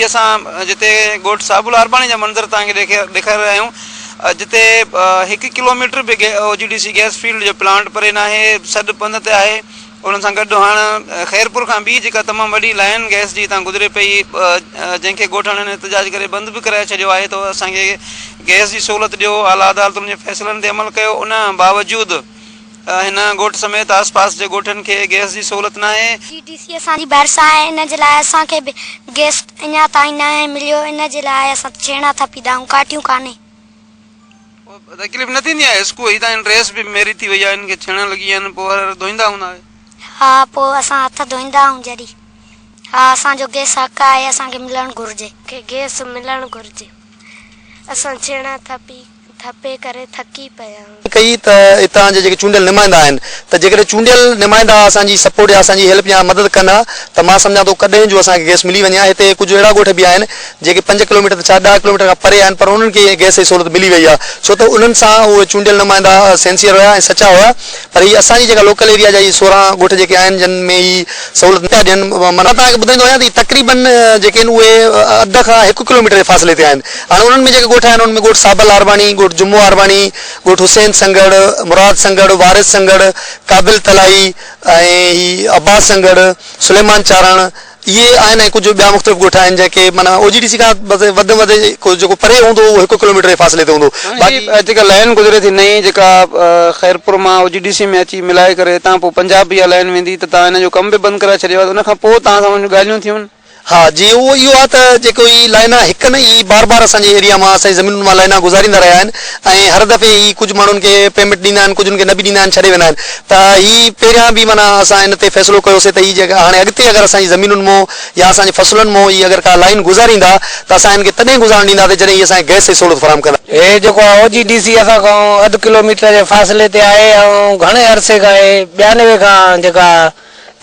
اسان جتي ڳوٺ صاحب الارباڻي جا منظر توهان کي ڏيکاري رهيا آهيون جتي هڪ ڪلوميٽر به O G D C gas field جو پلانٽ پري ناهي سڏ پنڌ تي آهي ان سان گڏ هاڻ خيرپور کان ٻي جيڪا تمام وڏي لائين گئس جي هتان گذري پئي جنهن کي ڳوٺاڻن احتجاج ڪري بند به ڪرائي ڇڏيو آهي ته اسان کي گئس جي سهولت ڏيو اعليٰ عدالتن جي فيصلن تي عمل ڪيو ان باوجود هن ڳوٺ سميت آس پاس جي ڳوٺن کي گئس جي سهولت ناهي. جي ڊي سي اسان جي ڀرسان آهي ان جي لاء اسان کي به گئس اڃا تائين ناهي مليو ان جي لاء اسان ڇيڻا ٿپيدا آهيون ڪاٺيون ڪانهي. پوء تڪليف نه ٿيندي آهي حسڪو هي تان ڊريس به ميري ٿي وئي آهي ان کي ڇيڻا لڳي ويا آهن پوء هر هر ڌوئيندا هوندا آهيو. ها پوء اسان هٿ ڌوئيندا آهيون جڏهن ها اسان جو گئس حق آهي اسان کي ملڻ گهرجي. کي گئس ملڻ گهرجي اسان ڇيڻا ٿپي ٿپي ڪري ٿڪي پيا آهيون. ڪئي ته اتان جا جيڪي چونڊيل نمائندا آهن ته جيڪڏهن چونڊيل نمائندا اسان جي سپورٽ يا اسان جي هيلپ يا مدد ڪن ها ته مان سمجهان ٿو ڪڏهن جو اسان کي گئس ملي وڃي ها هتي ڪجهه اهڙا ڳوٺ به آهن جيڪي پنج ڪلوميٽر ته ڇا ڏهه ڪلوميٽر کان پري آهن پر انهن کي گئس جي سهولت ملي وئي آهي ڇو ته انهن سان اهي چونڊيل نمائندا سينسيئر هيا ۽ سچا هيا پر هي اسان جي جيڪا لوڪل ايريا جا هي 16 ڳوٺ جيڪي آهن جن ۾ هي سهولت نه پيا ڏين معنيٰ توهان کي ٻڌائيندو وڃان ته هي تقريبن جيڪي آهن اهي اڌ کان هڪ ڪلوميٽر جي فاصلي تي آهن هاڻي انهن ۾ جيڪي ڳوٺ آهن انهن ۾ ڳوٺ صابل آرواڻي، ڳوٺ جمعو آرواڻي، ڳوٺ حسين سنگهڙ، مراد سنگهڙ، وارث سنگهڙ، قابل تلائي ۽ هي عباس سنگهڙ، سليمان چارڻ اهي آهن ۽ ڪجهه ٻيا مختلف ڳوٺ آهن جيڪي معنيٰ او جي ڊي سي کان بس وڌ ۾ وڌ جيڪو پري هوندو اهو هڪ ڪلوميٽر جي فاصلي تي هوندو باقي. هي جيڪا لائين گذري ٿي نئين جيڪا خيرپور مان او جي ڊي سي ۾ اچي ملائي ڪري هتان پوء پنجاب به اها لائين ويندي ته توهان هن جو ڪم به بند ڪرائي ڇڏيو آهي ته ان کان پوء توهان سان انهن جون ڳالهيون ٿيون؟ ها جي اهو اهو آهي ته جيڪو هي لائنا هڪ نه هي بار بار اسان جي ايريا مان اسان جي زمينن مان لائنا گذاريندا رهيا آهن ۽ هر دفعي هي ڪجهه ماڻهن کي پيمنٽ ڏيندا آهن ڪجهن کي نه به ڏيندا آهن ڇڏي ويندا آهن ته هي پهريان به معنيٰ اسان ان تي فيصلو ڪيوسي ته هي جيڪا هاڻي اڳتي اگر اسان جي زمينن مون يا اسان جي فصلن مون هي اگر ڪا لائن گذاريندا ته اسان هن کي تڏهن گذارڻ ڏينداسي جڏهن هي اسان کي گئس جي سهولت فراهم ڪندا. هي جيڪو آهي او جي ڊي سي اسان کان اڌ ڪلو ميٽر جي فاصلي تي آهي ۽ گهڻي عرصي کان هي 92 کان جيڪا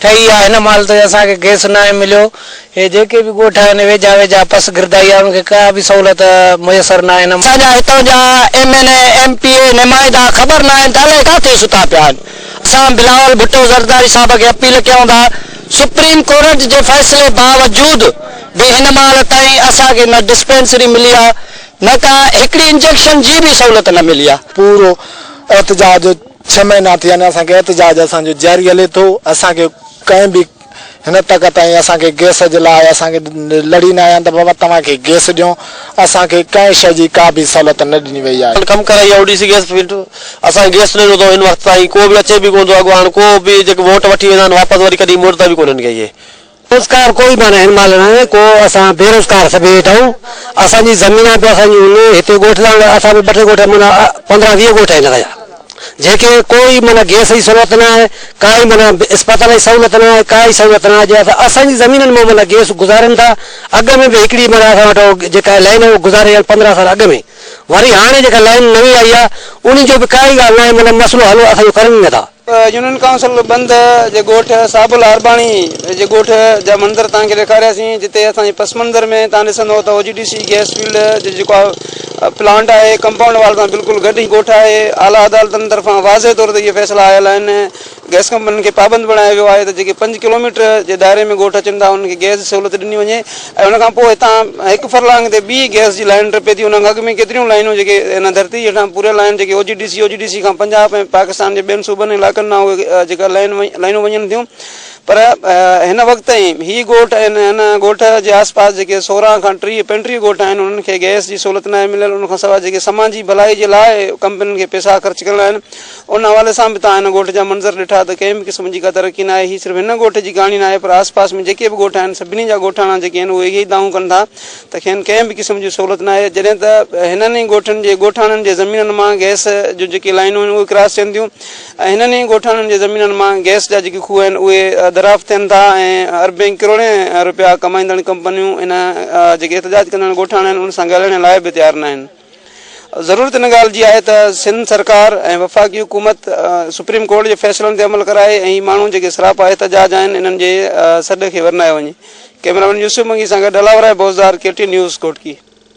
ٺهي آ هن مهل تائين اسان کي گئس ناهي مليو هي جيڪي به ڳوٺ آهن ويجها ويجها پس گردائي آ انهن کي ڪا به سهولت ميسر ناهي هن اسان جا هتان جا M N A M P A نمائندا خبر ناهن ته الائي ڪاٿي ستا پيا آهن اسان بلاول ڀٽو زرداري صاحب کي اپيل ڪيون ٿا سپريم ڪورٽ جي فيصلي باوجود به هن مهل تائين اسان کي نه ڊسپينسري ملي آ نه ڪا هڪڙي انجيڪشن جي به سهولت نه ملي آ. پورو احتجاج ڇهه مهينا ٿي ويا آهن اسان کي احتجاج اسان جو جاري هلي ٿو اسان کي ڪنهن به هن تڪ تائين اسان کي گئس جي لاء اسان کي لڙي نه آيا آهن ته بابا توهان کي گئس ڏيون اسان کي ڪنهن شيء جي ڪا به سهولت نه ڏني وئي آهي. ڪم ڪرائي آهي O D C gas field اسان کي گئس نه ڏنو اٿئون هن وقت تائين ڪو به اچي به ڪونه ٿو اڳواڻ ڪو به جيڪي ووٽ وٺي ويندا آهن واپس وري ڪڏهن مڙدا به ڪونهن کي اهي. روزگار ڪوئي به هن مهل ناهي ڪو اسان بيروزگار سڀ ويٺا آهيون اسان جي زمينان به اسان جون آهن هتي ڳوٺ اسان به ٻه ٽي ڳوٺ معنيٰ 15 20 ڳوٺ آهن اسان جا جيڪي ڪوئي معنيٰ گئس جي سهولت نه آهي ڪائي معنيٰ اسپتال جي سهولت نه آهي ڪائي سهولت نه آهي جي اسان جي زمينن مان معنيٰ گئس گذارين ٿا اڳ ۾ به هڪڙي معنيٰ اسان وٽ جيڪا لائن آهي اها گذاري ويا آهن 15 سال اڳ ۾ وري هاڻي جيڪا لائن نئين آئي آهي انهي جو به ڪائي ڳالهه نه آهي معنيٰ مسئلو حل اسان جو ڪرن ئي نه ٿا. يونين ڪائونسل بند جي ڳوٺ صاحب الارباڻي جي ڳوٺ جا منظر توهان کي ڏيکارياسين جتي اسان جي پس منظر ۾ توهان ڏسندو ته او جي ڊي سي گئس فيلڊ جو جيڪو پلانٽ آهي ڪمپائونڊ وال سان بلڪل گڏ هي ڳوٺ آهي اعليٰ عدالتن طرفان واضح طور تي اهي فيصلا آيل آهن گئس ڪمپنين کي پابند بڻايو ويو آهي ته جيڪي پنج ڪلوميٽر جي دائري ۾ ڳوٺ اچن ٿا انهن کي گئس جي سهولت ڏني وڃي ۽ ان کان پوء هتان هڪ فرلانگ تي ٻي گئس جي لائين ٽپي ٿي ان کان اڳ ۾ ڪيتريون لائينون جيڪي هن ڌرتي هيٺان پوريل آهن جيڪي او جي ڊي سي او جي ڊي سي کان پنجاب ۽ پاڪستان جي ٻين صوبن ۽ علائقن ڏانهن اهي جيڪا لائين لائينون وڃن ٿيون پر هن وقت تائين هي ڳوٺ ۽ هن ڳوٺ جي آس پاس جيڪي 16 کان 30 35 ڳوٺ آهن انهن کي گئس جي سهولت ناهي مليل ان کان سواء جيڪي سماجي ڀلائي جي لاء ڪمپنين کي پئسا خرچ ڪرڻا آهن ان حوالي سان به توهان هن ڳوٺ جا منظر ڏٺا ته ڪنهن به قسم جي ڪا ترقي ناهي، هي صرف هن ڳوٺ جي ڪهاڻي ناهي پر آس پاس ۾ جيڪي به ڳوٺ آهن سڀني جا ڳوٺاڻا جيڪي آهن اهي اهي ئي دانهون ڪن ٿا ته کين ڪنهن به قسم جي سهولت ناهي جڏهن ته هنن ئي ڳوٺن جي ڳوٺاڻن جي زمينن مان گئس جون جيڪي لائينون آهن اهي ڪراس ٿين ٿيون ۽ هنن ئي ڳوٺاڻن جي زمينن مان گئس جا جيڪي کوهه آهن اهي دريافت ٿين ٿا ۽ اربين ڪروڙين رپيا ڪمائيندڙ ڪمپنيون ان جيڪي احتجاج ڪندڙ ڳوٺاڻا آهن انهن سان ڳالهائڻ لاء به تيار ناهن. ضرورت ان ڳالهه جي آهي ته سنڌ سرڪار ۽ وفاقي حڪومت سپريم ڪورٽ جي فيصلن تي عمل ڪرائي ۽ هي ماڻهو جيڪي سراپا احتجاج آهن انهن جي سڏ کي ورنايو وڃي. ڪئميرا مين يوسف منگي سان گڏ Allahorai Bozdar, K T news, Ghotki.